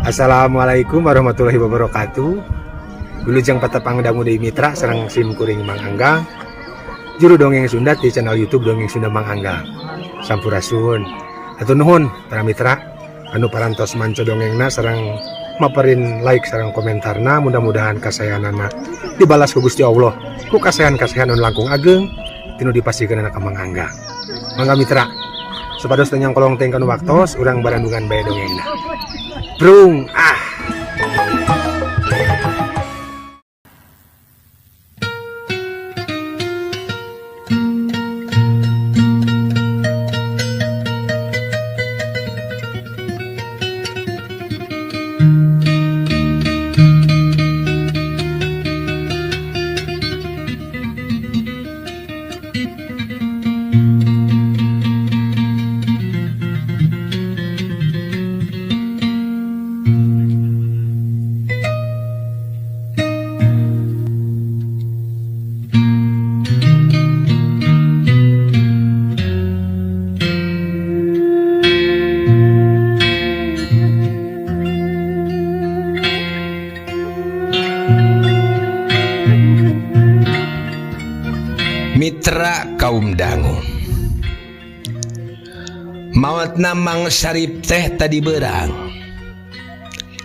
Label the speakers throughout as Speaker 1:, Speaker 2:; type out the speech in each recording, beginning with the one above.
Speaker 1: Assalamualaikum warahmatullahi wabarakatuh. Wilujeng patepang dangu deui mitra sareng sim kuring Mang Anggang. Juru dongeng Sunda di channel YouTube Dongeng Sunda Mang Anggang. Sampurasun. Hatur nuhun para mitra anu parantos manco dongengna sareng maperin like sareng komentarna, mudah-mudahan kasayanana dibalas ku Gusti Allah ku kasayan-kasayan anu langkung ageng tinu dipasihkeun ka Mang Anggang. Mangga mitra, supados teu nyangkolong teuing kana waktos, urang barandungan bae dongengna. Brung ah.
Speaker 2: Mitra kaum dangu, maotna Mang Sarip teh tadi berang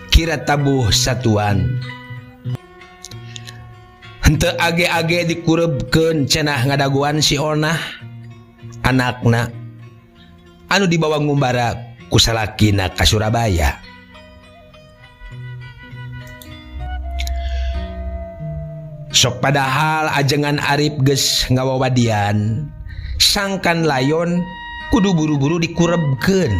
Speaker 2: kira tabuh satuan henteu age-age dikurebkeun cenah ngadaguan si Onah anakna anu dibawa ngumbara ku salakina ka Surabaya. Sok padahal ajengan Arif geus ngawawadian sangkan layon kudu buru-buru dikurebkeun.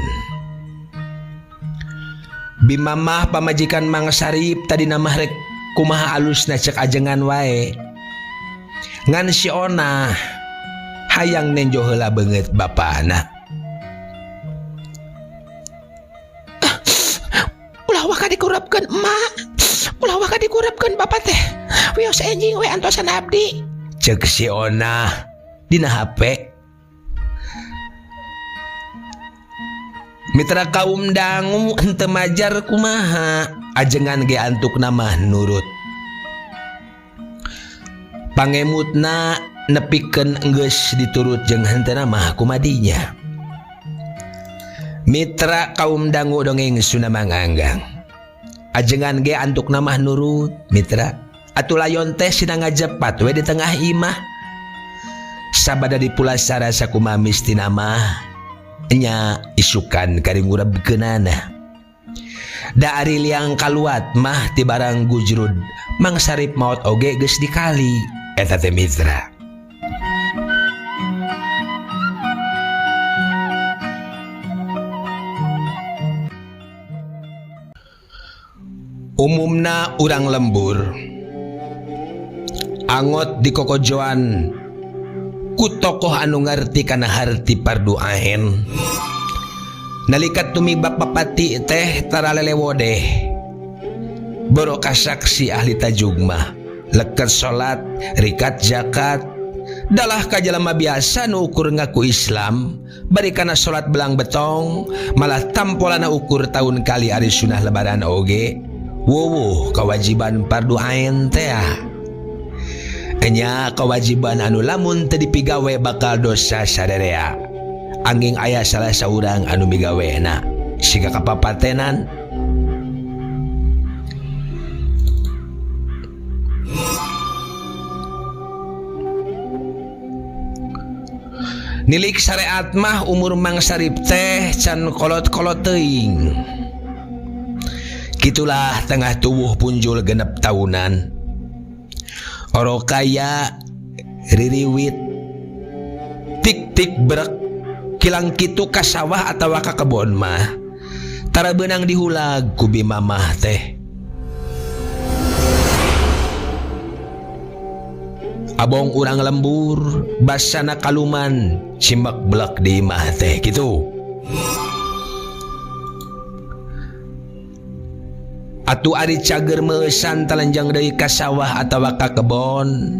Speaker 2: Bimamah pamajikan Mang Sarip tadi nama rek kumaha alusna cek ajengan wae. Ngan si Onah hayang nenjo heula beungeut bapana.
Speaker 3: Ulah waka dikurepkeun emak. Ulah waka dikurepkeun bapak teh. Wios enjing we antosan abdi.
Speaker 2: Cek si Onah dina HP. Mitra kaum dangu henteu majar kumaha ajengan ge antukna mah nurut. Pangemutna nepikeun enggeus diturut jeung henteu mah kumadinya. Mitra kaum dangu dongeng Sunda Mang Anggang. Ajengan ge antukna mah nurut mitra. Atuh layon teh sina ngajepat we di tengah imah. Sabada dipulasara sakumaha mistina mah nya isukan kari ngurebkeunana. Da ari liang kaluat mah ti barang gujrud Mang Sarip maot oge geus dikali eta teh mitra. Umumna urang lembur angot di kokojoan ku tokoh anu ngarti kana harti parduaen. Nalika tumibak papati teh tara lelewodeh boro kasaksi ahli tajugmah leket salat rikat zakat dalah ka jalma biasa nu ukur ngaku Islam bari kana salat belang betong malah tampolana ukur tahun kali ari sunah lebaran oge wuwuh kewajiban parduaen teh. Enya kewajiban anu lamun teu dipigawe bakal dosa sarerea. Anging aya salah saurang anu migawena siga kapapatenan. Nilik syariat mah umur Mang Sarip teh can kolot-kolot teuing. Kitulah tengah tubuh punjul genep tahunan. Oro kaya ririwit tik-tik brek kilang kitu ka sawah atawa ka kebon mah tara beunang dihulag ku bimamah teh. Abong urang lembur basana kaluman cimak blek di imah teh kitu. Atuh ari cager meusan talenjang deui ka sawah atawa ka kebon.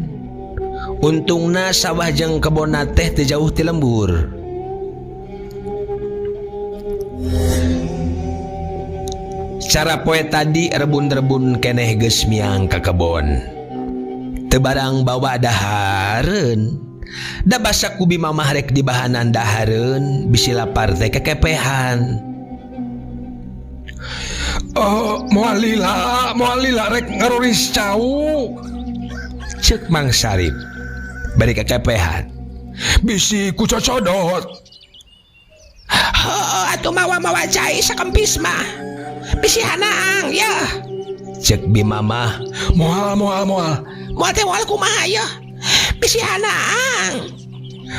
Speaker 2: Untungna sawah jeung kebonna teh teu jauh ti lembur. Cara poe tadi rebun-rebun keneh geus miang ka kebon. Teu barang bawa dahareun. Da basa ku Bimamah rek dibahanan dahareun bisi lapar teh kekepehan.
Speaker 4: Oh, moal lila, moal lila rek ngaroris cau.
Speaker 2: Cek Mang Sarip bari kekepehan.
Speaker 4: Bisi ku cocodot.
Speaker 3: Heuh atuh mawa-mawa cai sakempis mah. Bisi hanaang yeuh.
Speaker 2: Cek Bimamah.
Speaker 4: Moal moal moal.
Speaker 3: Moal teh moal kumaha yeuh. Bisi hanaang.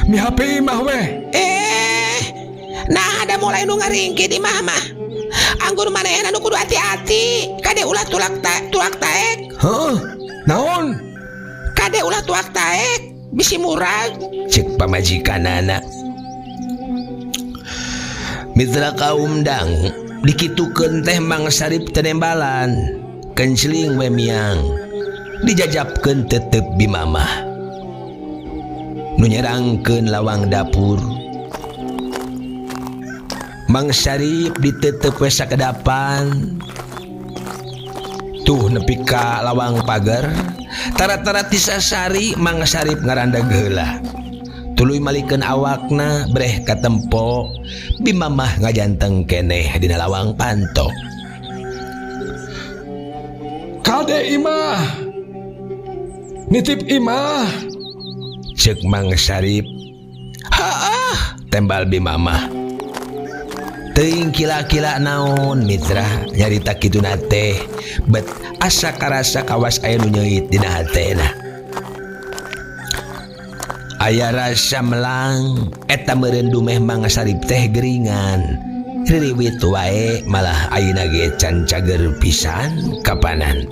Speaker 4: Mihape imah weh.
Speaker 3: Eh, nah ada mulai nu ngaringki di imah mah. Anggur manehna nu kudu hati-hati. Kade ulah tulak ta tuak taek.
Speaker 4: Heuh, naon?
Speaker 3: Kade ulah tuak taek. Bisi murag.
Speaker 2: Cek pamajikanana. Mitra kaum dangu dikitukeun teh Mang Sarip teu nembalan. Kencling we miang. Dijajapkeun tetep Bimamah. Nu nyerangkeun lawang dapur. Mang Sarip ditetep we sakedapan. Tuh nepi ka lawang pagar. Tara-tara tisasari Mang Sarip ngarandag heula. Tuluy malikeun awakna breh katempo Bimamah ngajanteng keneh dina lawang panto.
Speaker 4: Kade imah. Nitip imah.
Speaker 2: Cek Mang Sarip.
Speaker 3: Heeh,
Speaker 2: tembal Bimamah. Teuing kila-kila naon mitra nyarita kituna teh bet asa karasa kawas aya nu nyeuit dina hatena. Aya rasa melang eta meureun dumeh Mang Sarip teh geringan. Ririwit wae malah ayeuna ge can cager pisan kapanan.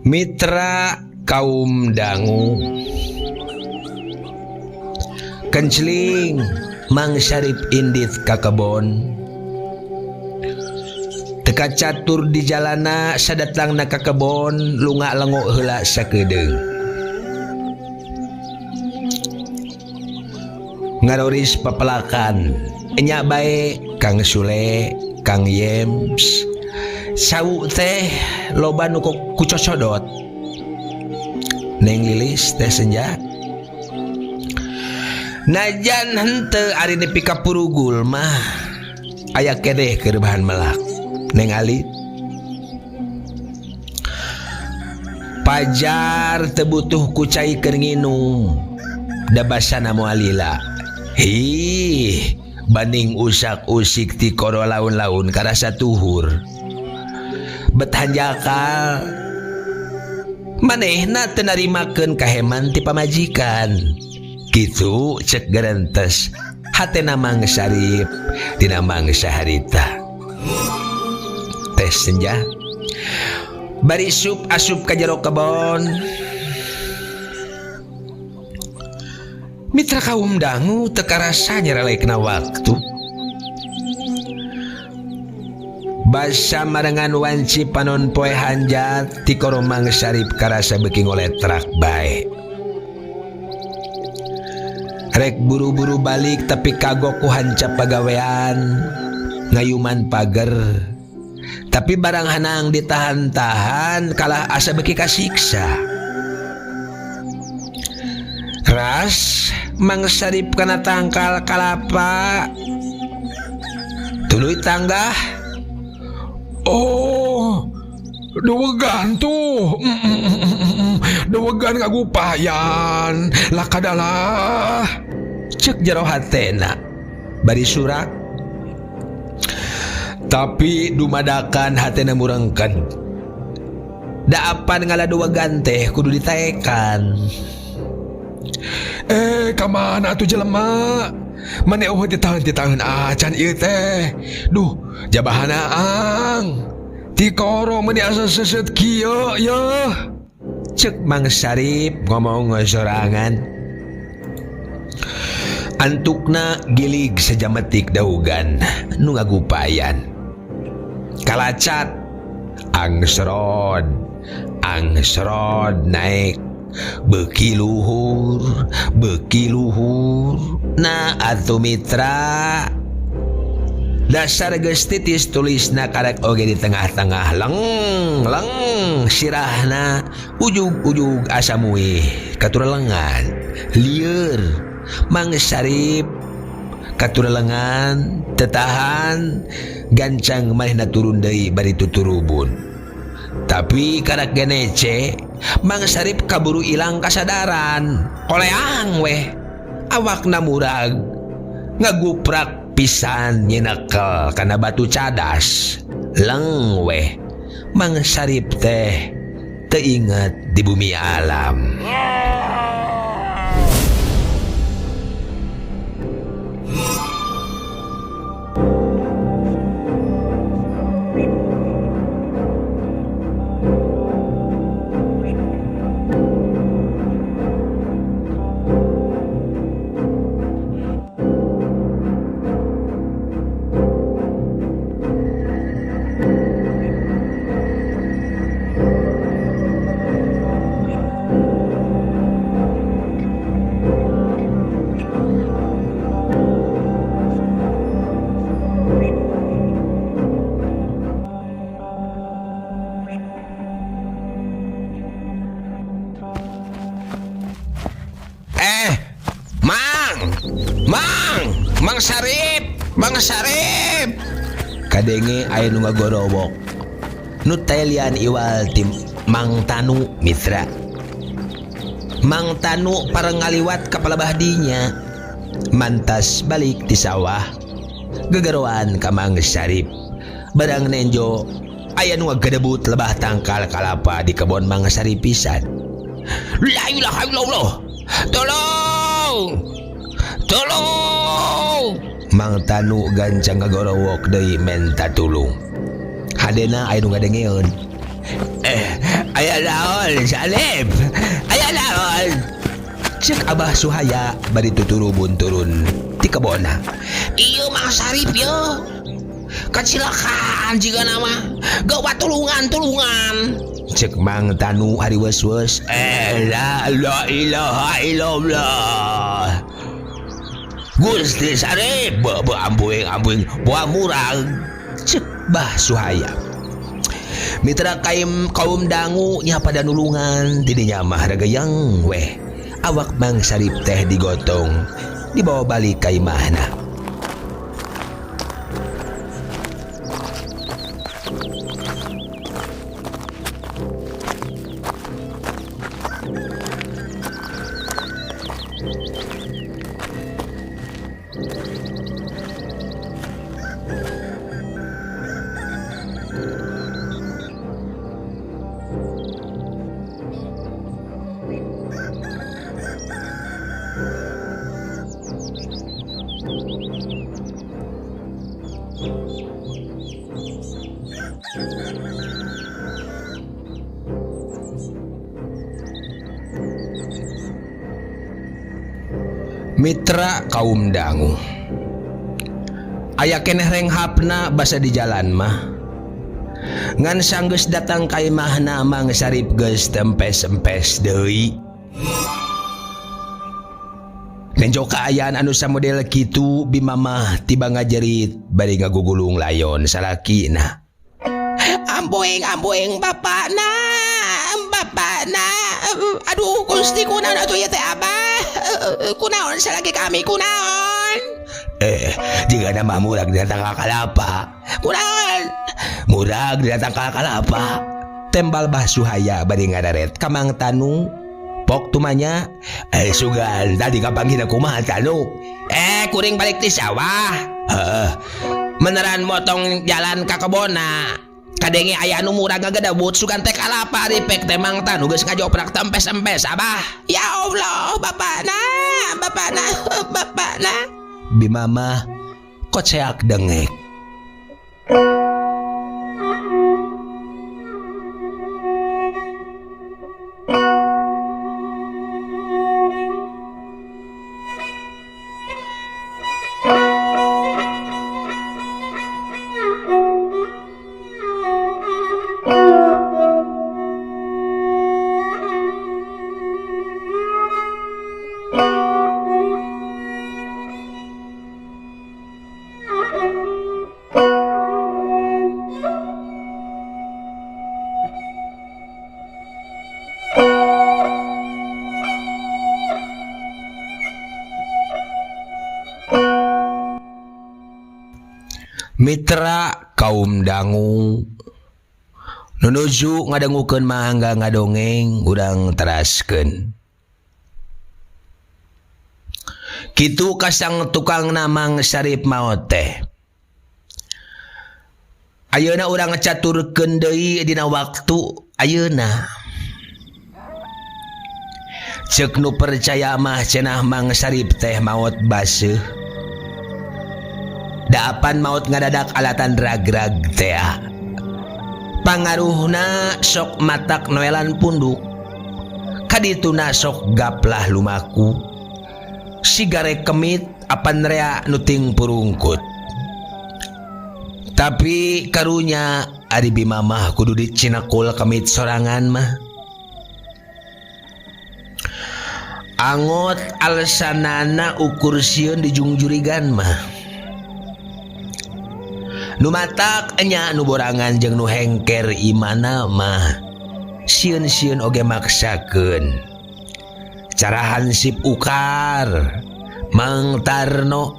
Speaker 2: Mitra kaum dangu kencling Mang Sarip indit ka kebon. Teka catur di jalana sadatangna ka kebon lunga lengo heula sakedeung. Ngaroris papelakan enya bae Kang Sule, Kang Yems. Sau teh loba nu kucocodot. Neng Lilis teh senja. Najan henteu ari nepi ka purugul mah aya keneh keur bahan melak. Neng Ali pajar teu butuh ku cai keur nginum. Da basana moal lila. Hih, banding usak-usik ti koro laun-laun karasa tuhur. Bet hanjakal manehna teu narimakeun kaheman ti pamajikan. Kitu cek gerentes hatena Mang Sarip dina mangsa harita. Teh senja bari sup asup ka jero kebon. Mitra kaum dangu teu karasa nyerelekna waktu. Basa marengan wanci panon poe hanjat ti koro Mang Sarip karasa beuki ngoletrak bae. Rek buru-buru balik tapi kagok ku hancap pagawean ngayuman pager. Tapi barang hanang ditahan-tahan kalah asa beuki kasiksa. Ras Mang Sarip kana tangkal kalapa. Tuluy tanggah.
Speaker 4: Oh, dewegan tuh. Dewegan ngagupayan. Lakadalah.
Speaker 2: Cek jero hatena bari surak. Tapi dumadakan hatena murengkeun. Da apan ngala dewegan teh kudu ditaekan.
Speaker 4: Eh, ka mana atuh jelema? Mane eueuh ditahan-ditahan acan ieu teh. Duh, jabahana ang. Tikoro meuni asa seuseut kieu yeuh.
Speaker 2: Cek Mang Sarip ngomong sorangan. Antukna gilig sajametik daugan nu ngagupayan. Kalacat angsrod angsrod naek beuki luhur beuki luhur nah atuh mitra dasar geus titis tulisna karek oge di tengah-tengah leng leng sirahna ujug-ujug asa muih katurelengan lieur Mang Sarip katurelengan teu tahan gancang manehna turun deui bari tuturubun tapi karak genece Mang Sarip kaburu ilang kasadaran koleang weh awakna murag ngaguprak pisan nyinekel kana batu cadas leng weh Mang Sarip teh teu inget di bumi alam. Eh, Mang, Mang, Mang Sarip, Mang Sarip. Kadenge aya nu ngagorowok. Nu telian iwal ti Mang Tanu mitra. Mang Tanu pareng ngaliwat ka palebah dinya. Mantas balik ti sawah. Gegeroan ka Mang Sarip. Barang nenjo aya nu ngagedebut lebah tangkal kalapa di kebon Mang Sarip pisan. La ilaha illallah. Tolong! Tolong! Mang Tanu gancang ngagorowok deui menta tulung. Hadena aya nu ngadengeun. Aya naon Sarip? Aya naon? Cek Abah Suhaya bari tuturubun turun ti kebonna.
Speaker 3: Ieu Mang Sarip yeuh. Kacilakaan jigana mah. Gawat tulungan tulungan.
Speaker 2: Cek Mang Tanu ari weus-weus. La la ilaha illallah. Gusti Sarip be ambuing ambuing boa murag. Cek Bah Suhaya. Mitra kaim kaum dangu nya pada nulungan tidinya mah regeyang weh. Awak Mang Sarip teh digotong dibawa balik ka imahna. Mitra kaum dangu aya keneh renghapna basa di jalan mah ngan sanggeus datang ka imahna Mang Sarip geus tempes-empes deui. Nenjo kaayaan anu samodel kitu Bima mah tiba ngajerit bari ngagugulung layon salakina.
Speaker 3: Ambuing ambuing bapakna bapakna aduh Gusti kunaon atuh ieu teh abah kunaon salaki kami kunaon.
Speaker 2: Jigana mah murag datang ka kalapa
Speaker 3: kunaon
Speaker 2: murag datang ka kalapa tembal Bah Suhaya bari ngararet ka Mang Tanu pok tumanya. Sugan tadi kapanggihna kumaha Tanu?
Speaker 3: Kuring balik ti sawah.
Speaker 2: Heeh.
Speaker 3: Meneran motong jalan ka kebonna. Kadenge aya anu murah ngagedebut sugan teh kalapa ari pek teh Mang Tanu geus ngajoprak tempes-empes abah. Ya Allah, bapana, bapana, bapana.
Speaker 2: Bimamah koceak dengek. Mitra kaum dangu nunuju ngadangukeun mangga ngadongeng urang teraskeun. Kitu kasang tukang namang Sarip maot teh. Ayeuna urang caturkeun deui dina waktu ayeuna. Ceuk nu percaya mah cenah Mang Sarip teh maot baseuh. Daapan maot ngadadak alatan rag-rag teh. Pangaruhna sok matak noelan punduk. Kadituna sok gaplah lumaku. Sigare kemit apan rea nuting purungkut. Tapi karunya ari Bimamah kudu dicinakul kemit sorangan mah. Angot alasanana ukur sieun dijungjurigan mah. Nu matak enya nu borangan jeung nu hengker imana mah sieun-sieun oge maksakeun. Cara hansip ukar Mang Tarno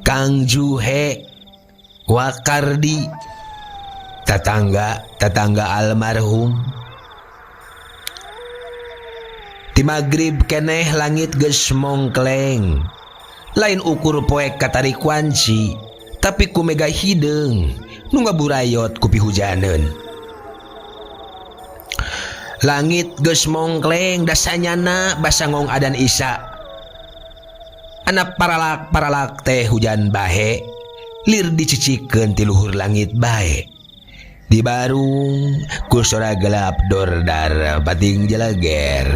Speaker 2: Kang Juhe Wakardi tetangga almarhum. Ti magrib keneh langit geus mongkleng. Lain ukur poek katarik wanci, tapi ku mega hideung nu ngaburayot ku pihujaneun. Langit geus mongkleng dasanyana basangong adan isya. Anak paralak-paralak teh hujan bahe, lir dicicikeun ti luhur langit bae. Di barung ku sora gelap dordar pating jeleger.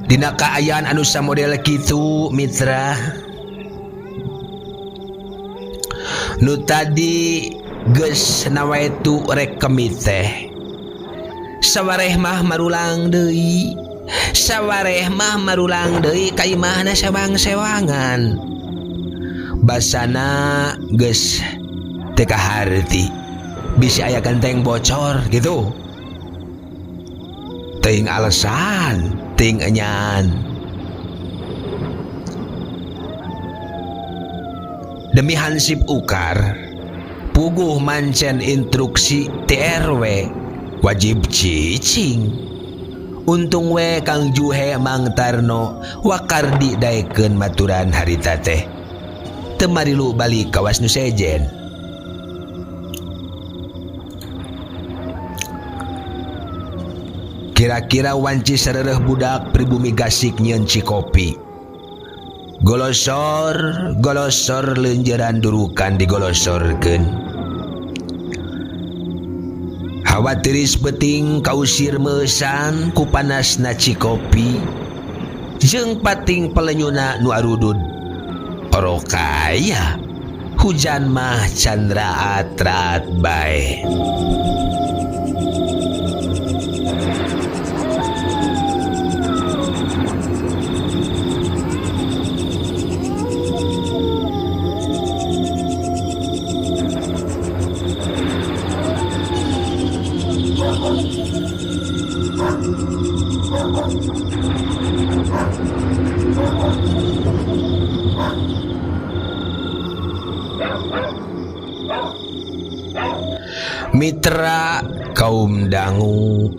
Speaker 2: Dina kaayaan anu samodel kitu mitra, nu tadi geus nawaitu rek kemit teh sawareh mah marulang deui, sawareh mah marulang deui ka imahna sewang-sewangan. Basana geus teu kaharti, bisi aya genteng bocor gitu. Teuing alasan, teuing enyan. Demi hansip ukar, puguh mancen instruksi TRW wajib cicing. Untung we Kang Juhe Mang Tarno Wakardi daekeun maturan harita teh. Teu marilu balik kawas nu sejen. Kira-kira wanci sareureeh budak pribumi gasik nyieun cikopi. Golosor, golosor leunjeuran durukan digolosorkeun. Hawa tiris beuting kausir meusan ku panasna cikopi. Jeung pating pelenyuna nu arudud. Orokaya, hujan mah can raat-raat bae. Mitra kaum dangu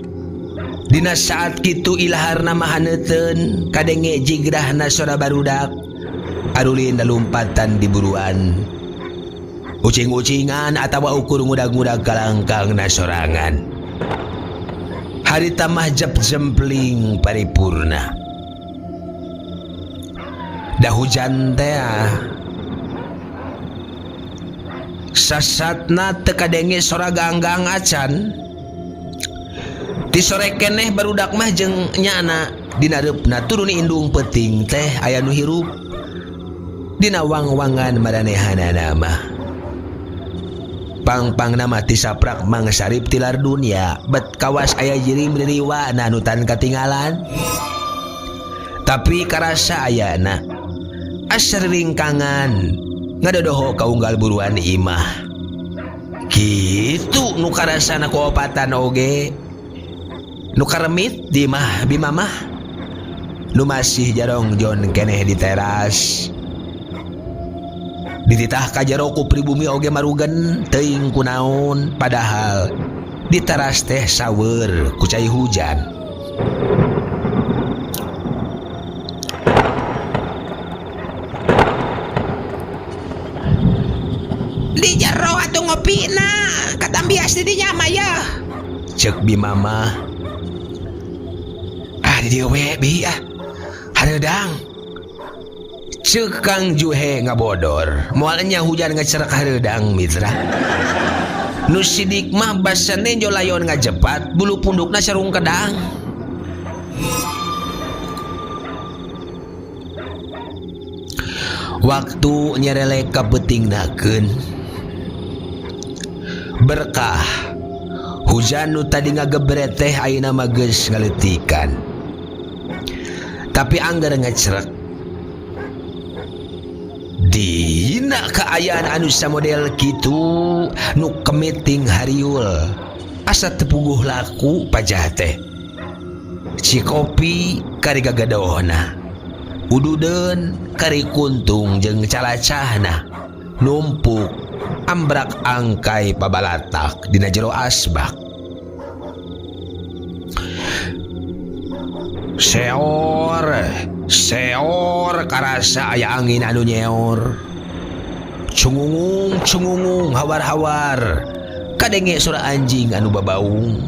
Speaker 2: dina saat kitu ilaharna mahaneuteun kadenge jigrahna sora barudak. Arulin lalumpatan di buruan. Ucing-ucingan atawa ukur ngudag-ngudag kalangkang na sorangan. Harita mah jep jempling paripurna. Da hujan teh sasatna teu kadenge sora ganggang acan. Ti sore keneh barudak mah jeung nyana dina reupna turun indung peuting teh aya nu hirup. Dina wang-wangan maranehanana mah. Pang-pangna mah ti saprak Mang Sarip tilar dunia, bet kawas aya jirim ririwana nu tan katinggalan. Tapi karasa ayana asa ringkangan ngadodoho kaunggal buruan imah. Kitu nu karasana kuopatan oge. Nu karemit di imah bimamah. Nu masih jarong jon keneh di teras. Dititah ka jero ku pribumi oge marugen teuing kunaon padahal di teras teh saweur ku cai hujan.
Speaker 3: Di jero atuh ngopina katambias di dinya mah yeuh.
Speaker 2: Ceuk bimamah. Ah di dieu we bi ah. Hareudang. Ceuk Kang Juhe ngabodor. Moal nya hujan ngecerak hareudang mitra. Nu sidik mah basa nenjo layon ngajepat bulu pundukna sarung kedang. Waktu nyerelek ka peutingnakeun. Berkah hujan nu tadi ngagebret teh ayeuna mah geus ngaleutikan. Tapi anggar ngecerak dina kaayaan anu samodel kitu nu kemiting hariul asa tepuguh laku pajah teh. Cikopi kari gagadohna, ududeun kari kuntung jeung calacahna, numpuk ambrak angkai pabalatak dina jero asbak. Seor, seor karasa aya angin anu nyeor. Cungungung, cungungung, hawar-hawar. Kadenge suara anjing anu babaung.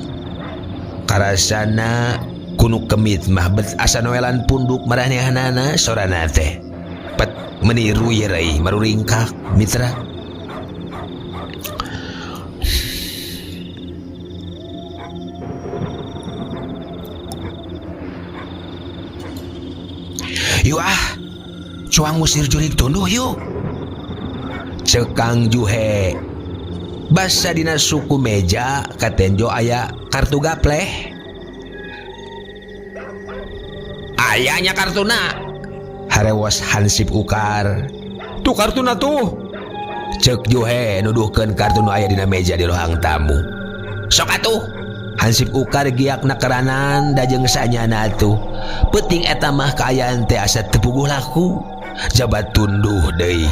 Speaker 2: Karasana kunu kemit mah bet asa noelan punduk maranehanana sorana teh. Pet meni ruyeureuy maruringkak mitra. Yuk ah, cuang ngusir jurig tunduh yuk. Ceuk Kang Juhe. Basa dina suku meja katenjo aya kartu gapleh. Ayanya kartuna. Harewos hansip ukar. Tuh kartuna tuh. Ceuk Juhe nuduhkeun kartu nu aya dina meja di rohang tamu. Sok atuh. Hansip ukar giakna keranan dajeng sanyana atuh. Peuting eta mah kaayaan teh asa teu puguh laku. Jabat tunduh deui.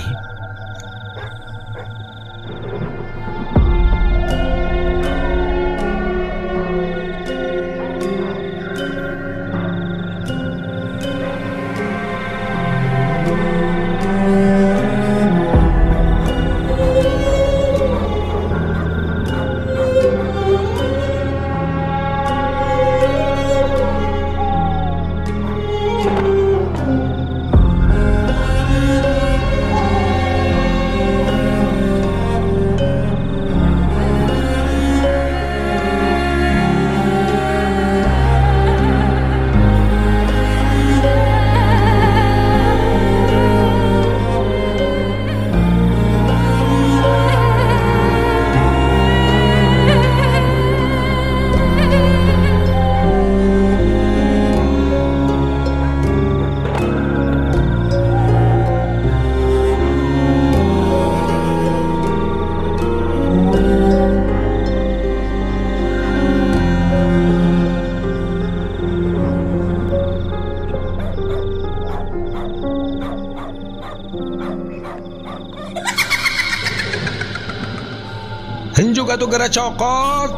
Speaker 2: Henjuk atuh geura cokot.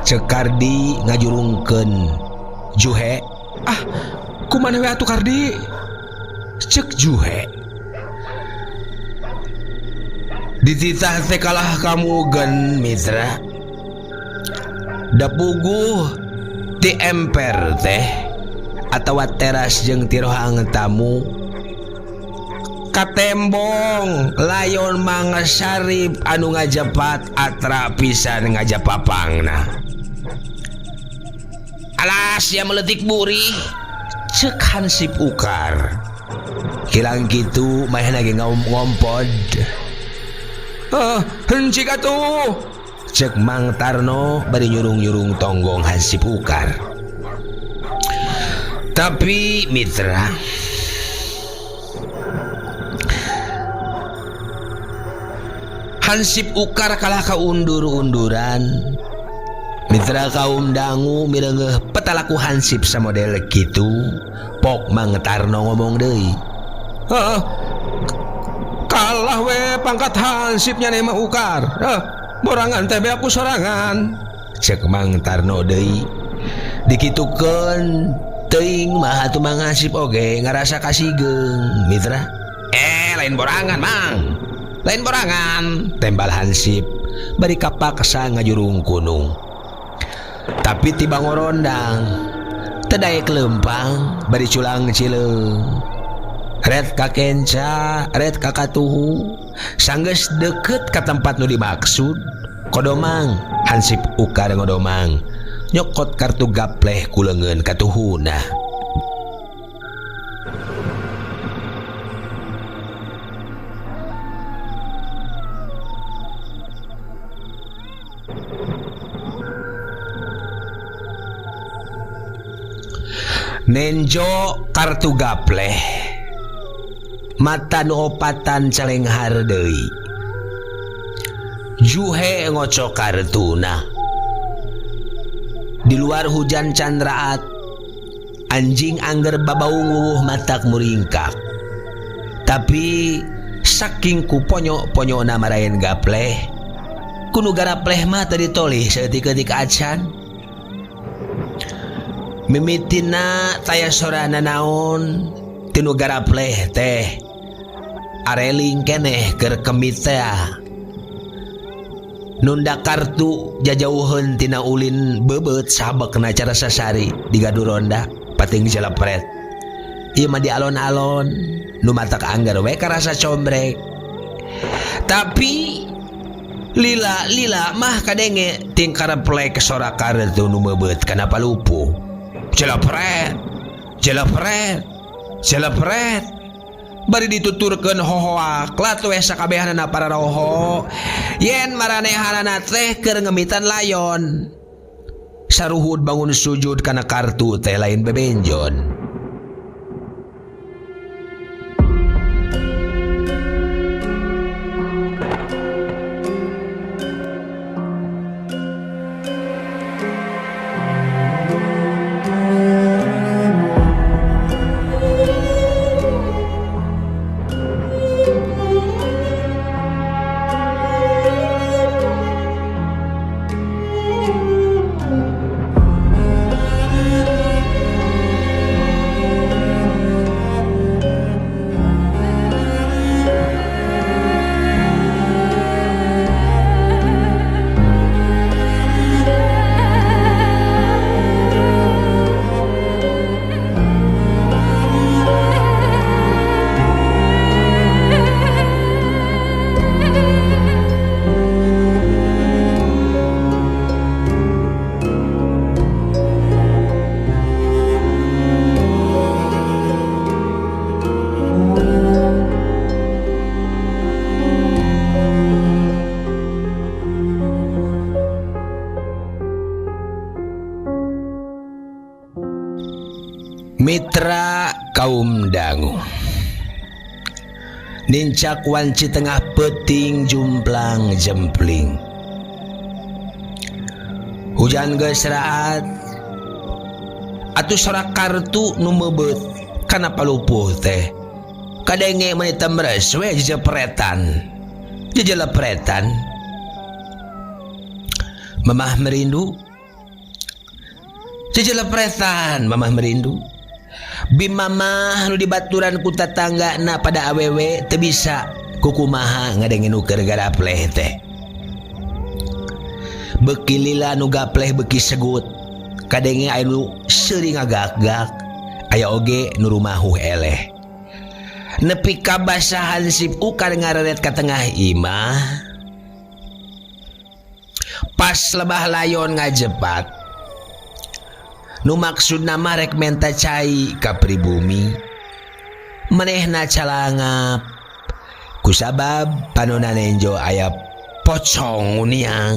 Speaker 2: Ceuk Kardi ngajurungkeun Juhe. Ah, kumaha we atuh Kardi? Ceuk Juhe. Dititah teh kalah kamugen mitra. Da puguh ti emper teh atawa teras jeung ti rohang tamu katembong layon Mang Sarip anu ngajepat atra pisan ngajapapangna. Alas ya meletik burih cek hansip ukar. Hilang kitu manehna ge ngompod. Hencik atuh cek Mang Tarno bari nyurung-nyurung tonggong hansip ukar. Tapi mitra, hansip ukar kalah kaundur-unduran. Mitra kaum dangu mireungeuh petalaku hansip samodel kitu. Pok Mang Tarno ngomong deui.
Speaker 4: Kalah we pangkat hansipnya nih mah ukar. Borangan teh aku sorangan.
Speaker 2: Cek Mang Tarno deui. Dikitukeun teuing mah atuh Mang Hansip oge ngarasa kasigeung mitra.
Speaker 3: Lain borangan Mang. Lain borangan,
Speaker 2: tembal hansip bari kapaksa ngajurung kunung. Tapi tiba ngorondang teu daek leumpang bari culang cileung. Red ka kenca, red ka katuhu, sanggeus deukeut ka tempat nu dimaksud. Kodomang, hansip ukar ngodomang, nyokot kartu gapleh ku leungeun katuhuna. Nenjo kartu gapleh mata nu opatan calenghar deui. Juhe ngocok kartuna. Di luar hujan candraat, anjing angger babaung wuwuh matak muringkak. Tapi saking ku ponyok-ponyokna maraen gapleh, kunu garapleh mah teu ditolih saeutik-eutik acan. Mimitina taya sorana naon tinu garapleh teh areling keneh keur kemit teh. Nunda kartu jajauheun tina ulin beubeut sabekna cara sasari digadu ronda pating jelepret. Ieu mah di alon-alon nu matak angger we karasa combrek. Tapi lila-lila mah kadenge tingkar plek sora kartu nu meubeut kana palupuh. Jelepret, jelepret, jelepret. Bari dituturkeun hohoak lat we sakabehanana para roho yen maranehanana teh keur ngemitan layon. Saruhud bangun sujud kana kartu teh lain bebenjon. Mitra kaum dangu nincak wanci tengah peting jumplang jempling. Hujan geus raat atuh sorak kartu nu meubeut kana palupuh teh. Kadenge meuni temres we jejepretan. Jejelepretan. Mamah merindu. Jejelepretan mamah merindu. Bimamah nu dibaturan ku tatanggana pada awewe teu bisa Kukumaha ngadenge nu keur garapleh teh. Beuki lila nu gapleh beuki segut. Kadenge aya nu seuri ngagak-gak, aya oge nu rumahuh eleh. Nepi ka basa hansip ukar ngareret ka tengah imah. Pas lebah layon ngajepat. Nu maksudna mah rek menta cai ka pribumi. Manehna calangap. Kusabab panona nenjo aya pocong nguniang.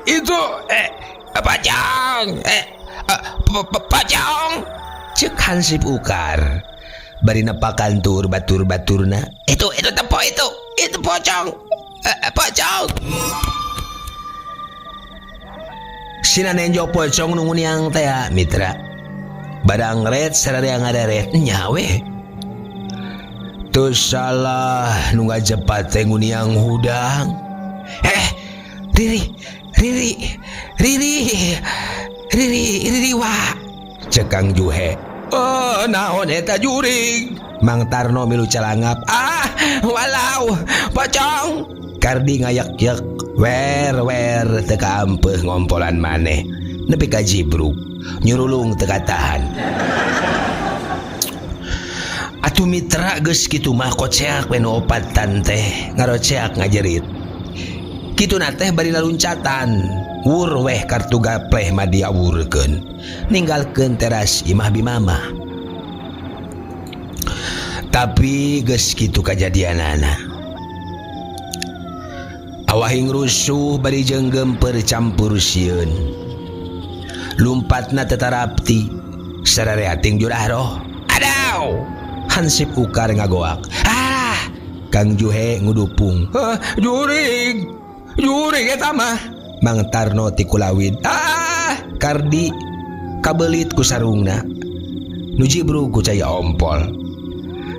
Speaker 4: Itu pocong, pocong.
Speaker 2: Cek hansip ukar. Bari nepakan tur batur-baturna.
Speaker 3: Itu tempo itu pocong. Pocong.
Speaker 2: Sina nenjo pocong nu nguniang teh mitra. Barang ret sararea ngareret nya we. Teu salah nu ngajepat teh nguniang hudang. Riri Riri Riri Riri Riri wa. Cek Kang Juhe.
Speaker 4: Oh, naon eta jurig?
Speaker 2: Mang Tarno milu calangap.
Speaker 3: Ah, walau pocong.
Speaker 2: Kardi ngayak-yak wer wer teu kaampeuh ngompolan maneh. Nepi ka jibruk, nyurulung teu katahan. Atuh mitra geus kitu mah koceak we nu opatan teh, ngaroceak ngajerit. Kituna teh bari laluncatan. Wur weh kartu gapleh mah diawurkeun. Ninggalkeun teras imah bimamah. Tapi geus kitu kajadianana. Awahing rusuh bari jeung geumpeur campur sieun. Lumpatna teu tarapti, sararea ting jurah roh.
Speaker 3: Adaw!
Speaker 2: Hansip ukar ngagoak. Ah! Kang Juhe ngudupung.
Speaker 4: Jurig! Jurig eta mah.
Speaker 2: Mang Tarno ti kulawid. Ah! Kardi kabelit ku sarungna. Nu jibrug ku cai ompol.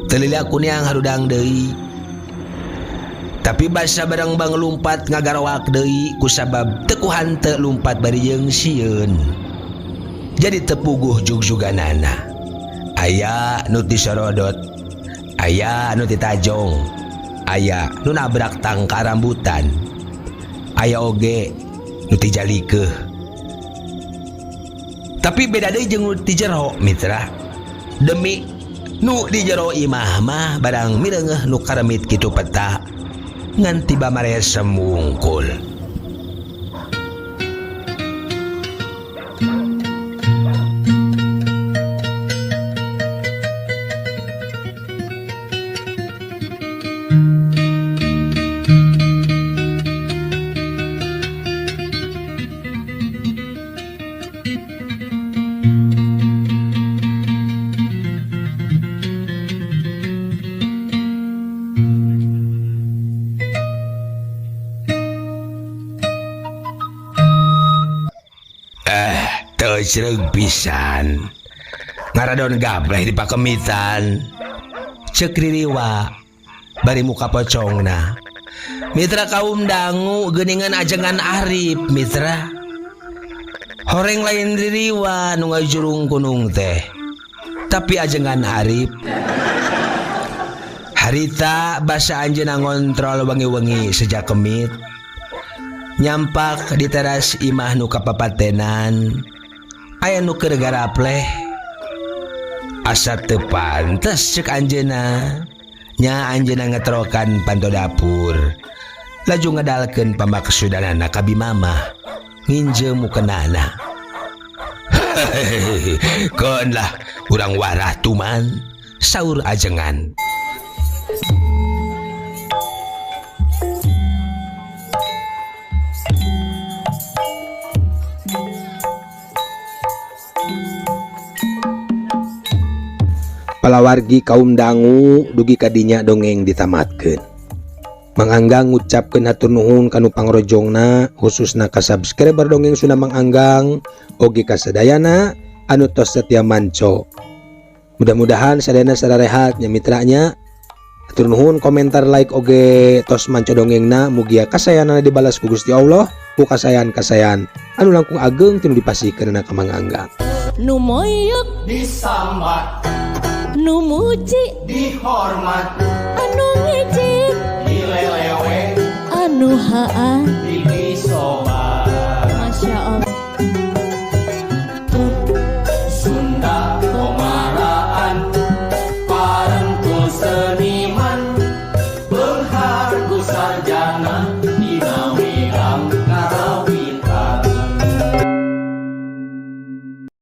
Speaker 2: Teu lila kunyang harudang deui. Tapi basa barang bang lumpat ngagaroak deui kusabab teu ku hanteu lumpat bari jeung sieun. Jadi tepuguh jugjuganana. Aya nu tisorodot, aya nu titajong, aya nu nabrak tangka rambutan, aya oge nu tijalikeuh. Tapi beda deui jeung nu ti jero mitra. Demi nu di jero imah mah barang mireungeuh nu karemit kitu peta ngan tiba maresem wungkul. Teu pisan ngaradon gapleh di pakemitan. Ceuk ririwa bari muka pocongna. Mitra kaum dangu geuningan ajengan Arif mitra. Horeng lain ririwa nu ngajurung kunung teh, tapi ajengan Arif. Harita basa anjeunna ngontrol wengi-wengi sejak kemit. Nyampak di teras imah nu kapapatenan. Aya nu keur garapleh. Asa teu pantes ceuk anjeunna. Nya anjeunna ngetrokan panto dapur. Laju ngedalkeun pamaksudanana ka bimamah. Nginjeum mukenana. Keun lah urang warah tuman, saur ajengan. Palawargi kaum dangu dugi kadinya dongeng ditamatkeun. Mang Anggang ngucapkeun hatur nuhun kanu pangrojongna khususna ka subscriber dongeng Sunda Mang Anggang oge ka sadayana anu tos setia manco. Mudah-mudahan sadayana sararehat nya mitranya.
Speaker 1: Hatur nuhun komentar, like, oge tos manca dongengna. Mugia kasayanana dibalas ku Gusti Allah ku kasayan-kasayan anu langkung ageng tinu dipasihkeun ka Mang Anggang.
Speaker 5: Nu moyok
Speaker 6: disambat,
Speaker 5: nu muji
Speaker 6: dihormat,
Speaker 5: anu ngejek
Speaker 6: dilelewe,
Speaker 5: anu haa
Speaker 6: dipiso.